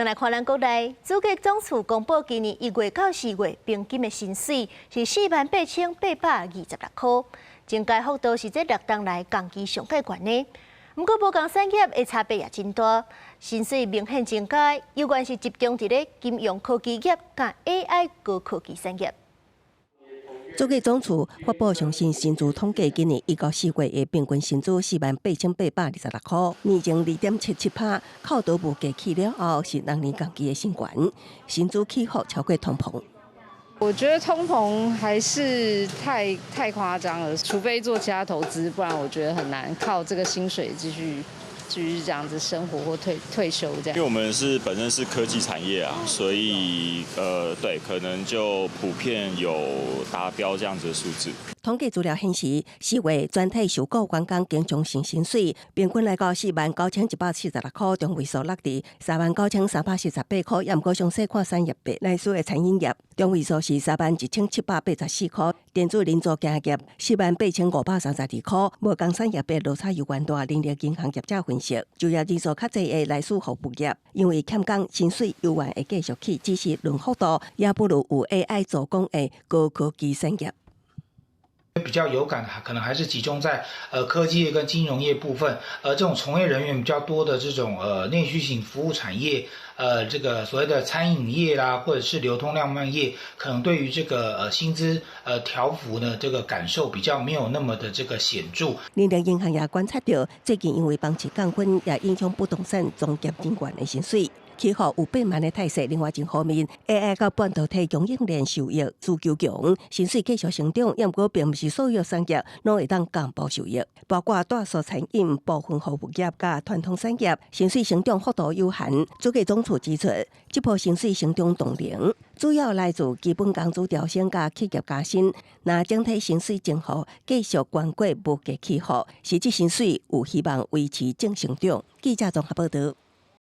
來看咱國內，主計總處公布今年1月到4月平均的薪水是48,826箍，增加幅度是這6冬來同期上蓋懸的。毋過無仝產業的差別也真大，薪水明顯增加，猶原是集中佇咧金融科技業佮 AI 高科技產業。主計總處發布上新薪資統計，今年1到4月的平均薪資48,826箍，年增2.77%，扣除物價起了後是6年同期的新懸，薪資起伏超過通膨。我覺得通膨還是太誇張了，除非做其他投資，不然我覺得很難靠這個薪水繼續這樣子生活或退休這樣。因為我們是本身是科技產業啊，所以對，可能就普遍有達標這樣子的數字。統計資料顯示，4月全體受僱員工經常性薪水平均來到49,146箍，中位數落佇39,348箍。也毋過詳細看產業別，內數的餐飲業中位數是31,784箍，電子零組件業48,532箍。無仝產業別落差猶原大，人力銀行業者分析，就業人數較濟的內需服務業，因為欠工，薪水猶原會繼續起，只是論幅度也不如有 AI 助攻的高科技產業。比較有感，可能還是集中在科技業跟金融業部分，這種從業人員比較多的這種內需型服務產業，這個所謂的餐飲業啦，或者是流通量販業，可能對於這個薪資調幅呢，這個感受比較沒有那麼的這個顯著。人力銀行也觀察到，最近因為房市降溫，也影響不動產中介人員的薪水起伏有變慢的態勢。另外一方面，AI 佮半導體供應鏈受益，需求強，薪水繼續成長。毋過並毋是所有產業攏會當同步受益，包括大數餐飲、部分服務業佮傳統產業，薪水成長幅度有限。主計總處指出，這波薪水成長動能主要來自基本工資調升佮企業加薪。若整體薪水增幅繼續懸過物價起伏，實質薪水有希望維持正成長。記者綜合報道。